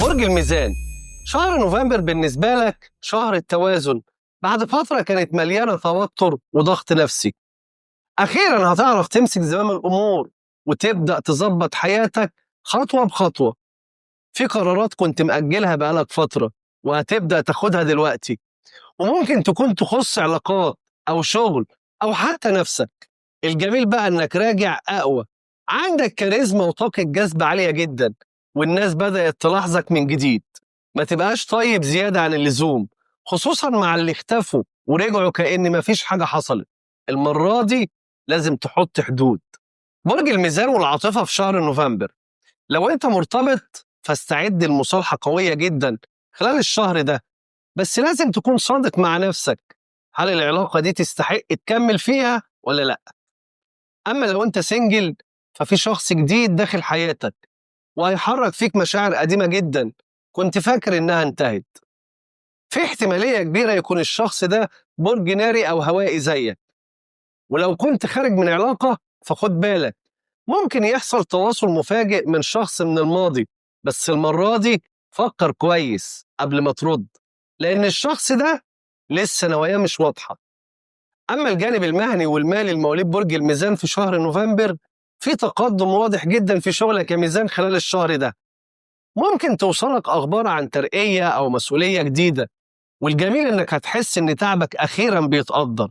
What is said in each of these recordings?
برج الميزان، شهر نوفمبر بالنسبة لك شهر التوازن بعد فترة كانت مليانة توتر وضغط نفسي. أخيرا هتعرف تمسك زمام الأمور وتبدأ تظبط حياتك خطوة بخطوة. في قرارات كنت مأجلها بقالك فترة وهتبدأ تاخدها دلوقتي، وممكن تكون تخص علاقات أو شغل أو حتى نفسك. الجميل بقى إنك راجع أقوى، عندك كاريزما وطاقة جذب عالية جدا، والناس بدأت تلاحظك من جديد. ما تبقاش طيب زيادة عن اللزوم، خصوصا مع اللي اختفوا ورجعوا كأن مفيش حاجة حصلت. المرة دي لازم تحط حدود. برج الميزان والعاطفة في شهر نوفمبر، لو انت مرتبط فاستعد لمصالحة قوية جدا خلال الشهر ده، بس لازم تكون صادق مع نفسك. هل العلاقة دي تستحق تكمل فيها ولا لا؟ أما لو انت single ففي شخص جديد داخل حياتك وهيحرك فيك مشاعر قديمة جدا كنت فاكر إنها انتهت. في احتمالية كبيرة يكون الشخص ده برج ناري أو هوائي زيك. ولو كنت خارج من علاقة فخد بالك، ممكن يحصل تواصل مفاجئ من شخص من الماضي، بس المرة دي فكر كويس قبل ما ترد، لأن الشخص ده لسه نواياه مش واضحة. أما الجانب المهني والمالي لمواليد برج الميزان في شهر نوفمبر، في تقدم واضح جدا في شغلك يا ميزان خلال الشهر ده. ممكن توصلك أخبار عن ترقية أو مسؤولية جديدة، والجميل إنك هتحس إن تعبك أخيرا بيتقدر.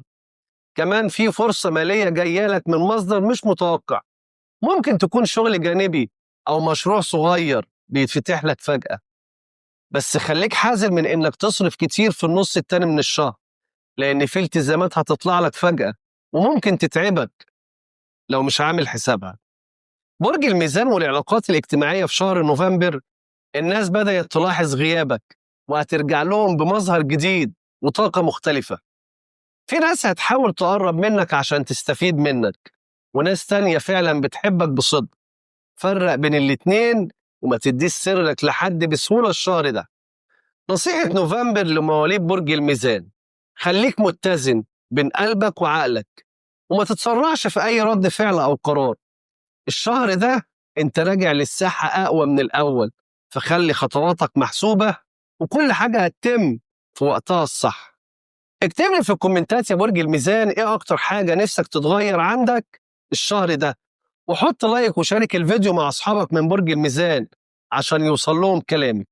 كمان في فرصة مالية جاية لك من مصدر مش متوقع، ممكن تكون شغل جانبي أو مشروع صغير بيتفتح لك فجأة. بس خليك حذر من إنك تصرف كتير في النص التاني من الشهر، لأن في التزامات هتطلع لك فجأة وممكن تتعبك لو مش عامل حسابها. برج الميزان والعلاقات الاجتماعية في شهر نوفمبر، الناس بدأت تلاحظ غيابك وهترجع لهم بمظهر جديد وطاقة مختلفة. في ناس هتحاول تقرب منك عشان تستفيد منك، وناس تانية فعلا بتحبك بصدق. فرق بين الاتنين وما تديش سرك لحد بسهولة الشهر ده. نصيحة نوفمبر لمواليد برج الميزان، خليك متزن بين قلبك وعقلك، وما تتسرعش في أي رد فعل أو قرار. الشهر ده انت راجع للساحة أقوى من الأول، فخلي خطواتك محسوبة وكل حاجة هتتم في وقتها الصح. اكتب لي في الكومنتات يا برج الميزان ايه أكتر حاجة نفسك تتغير عندك الشهر ده، وحط like وشارك الفيديو مع أصحابك من برج الميزان عشان يوصل لهم كلامي.